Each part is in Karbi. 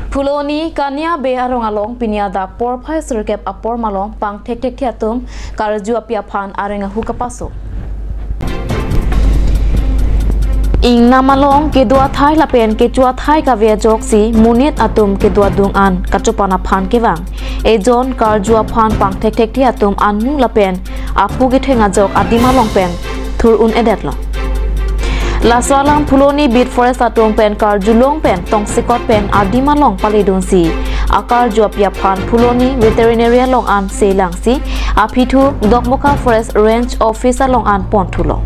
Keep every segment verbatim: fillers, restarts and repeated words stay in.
Phuloni Kania Bey arong along pini adap porphai sirkep apor malom pangthekthekthe atum karju api aphan areng ahu kapaso. Ingnam along kedo athai lapen kecho athai kave ajoksi monit atum kedo adung an kachopan aphan kevang. Ejon karju aphan pangthekthekthe atum anu lapen aphu ketheng ajok adim along pen thur un-edetlo. Laso alam Phuloni Beat Forest atum pen karjulong pen tongsekot pen adim along paledunsi akarju api aphan Phuloni Veterinary along an selangsi aphi thu Dokmoka Forest Range Office along an ponthulo.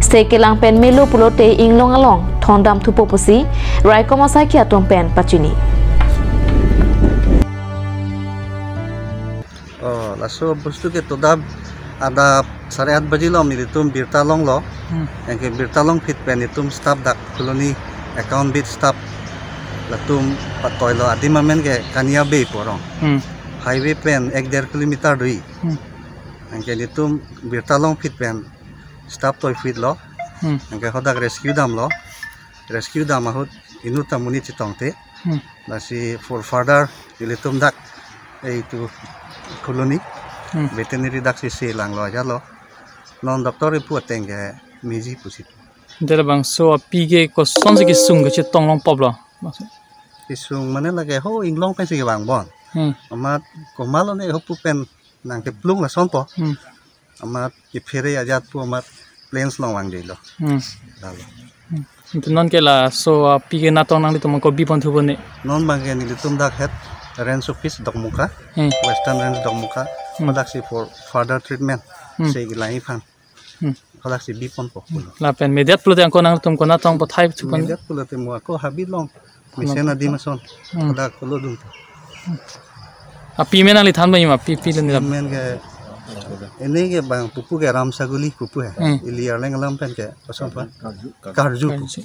Se kelang pen melo pulote inglong along thondam thupo pusi raikom asaikhi atum pen pachini. Oh, laso bostu ke todap adap sare aat baji along nelitum birta longlo. Hmm. Anke birta longphit pen itum staff dak Phuloni account beat staff latum patoilo, adim amen ke Kania Bey pu arong. Hmm. Highway pen ek der kilometer do-i. Hmm. Anke nelitum birta longphit pen staff toiphitlo. Hmm. Anke hadak rescue damlo. Rescue dam ahut inut ta monit chetongte. Hmm. Lasi for further ilitum dak eitu Phuloni. Hmm. Veterinary daksi selanglo ajatlo. Non doctor ipu ateng ke meji pusi. Dera bangso api ke kosonsi kesung kachetong longpoplo? Kesung mane lake ho inglong pensi kevang bon. Hmm. Amat komatlo ne ho pu pen nangkeplung lasonpo. Hmm. Amat kephere ajat pu amat plains along vangdetlo. Hmm. Lalo. Hmm. Ante non ke laso api ke natong nanglitum kopi ponthu bone? Non abang ke nelitum dak head range office Dokmoka, Hmm. Western Range Dokmoka, Hmm. hadaksi for further treatment Hmm. se kelang aphan. Hmm. Hadaksi biponpo. Hmm. Lapen mediat pulote angko nangtum konatong pathai chupon? Mediat pulote mo ako habit along mesen adim ason. Hmm. Hadak kolo dun. Api amen nangli than bang ma, api, api le nilam. Amen ke, ini ke bang pupu ke Ram Saguli pupu he. Hmm. Ili Arleng alam pen ke, kosonpa? Karju. Karju. Karju.